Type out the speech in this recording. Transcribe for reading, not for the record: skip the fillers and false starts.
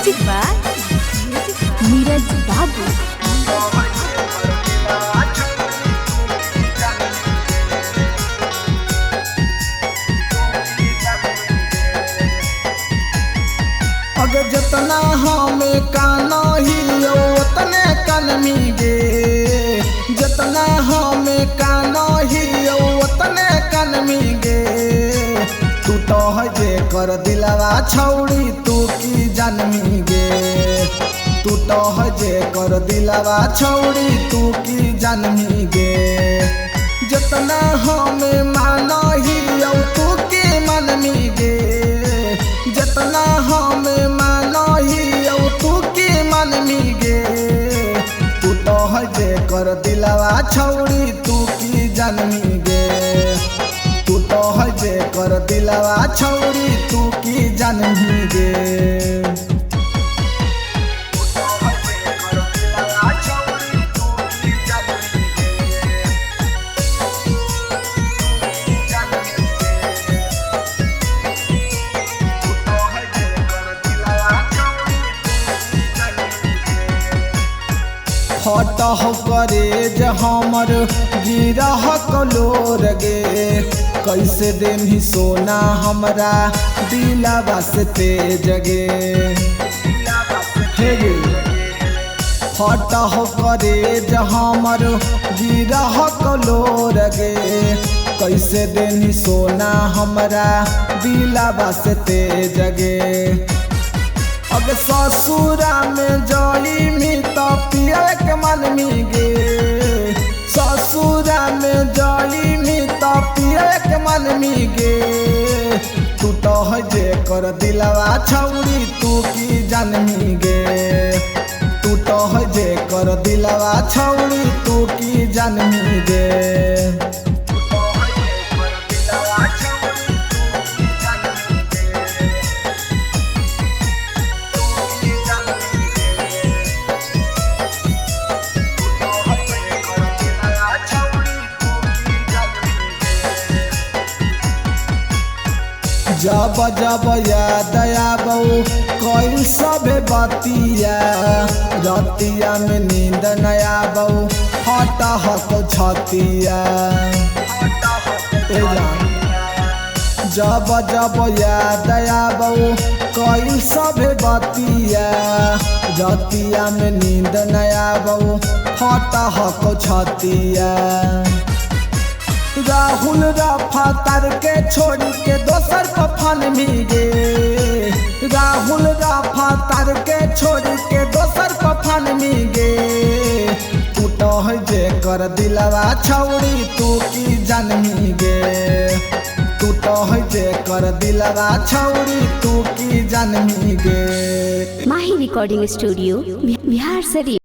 Music by Neeraj बाबू। अगर जितना हमें कानो ही उतने कलमी गे, जितना हमें कानो ही उतने कलमी गे। तू तो है जे कर दिलवा छौड़ी तू की जनमी गे, तू तो है जे कर दिलवा छौड़ी तू की जनमी गे। जितना हमें मानो ही तू की मनमी गे, जितना हमें मानो ही तू की मनमी गे। तू तो है जे कर दिलवा छौड़ी तू की जनमी गे, तू तो है जे कर दिलवा छौड़ी तू की जनमी गे। फटह करे जे हमर गिरह कलोर गे, कैसे देनी सोना हमरा दिलवा से तेज गे। हे गे फटह करे जे हमर गिरह कलोर गे, कैसे देनी सोना हमरा दिलवा से तेज गे। अब ससुरा में जाई मी तो पिया के मन मी गे, ससुरा में जाई मी तो पिया के मन मी गे। तू तो है जे कर दिलवा छौड़ी तू की जनमी गे, तू तो है जे कर दिलवा छौड़ी तू की जनमी गे। जब जब याद आबौ कइल सबे बतिया, रतिया में नींद न आबौ हटहक छतिया। जब जब याद आबौ कइल सबे बतिया, रतिया में नींद न आबौ हटहक छतिया। राहुल रफातार के छोड़ के दोसर पफन मी गे, राहुल रफातार के छोड़ के दोसर पफन मी गे। तू तो है जे कर दिलवा छौड़ी तू की जनमी गे, तू तो है जे कर दिलवा छौड़ी तू की जनमी गे। माही रिकॉर्डिंग स्टूडियो बिहार शरीफ।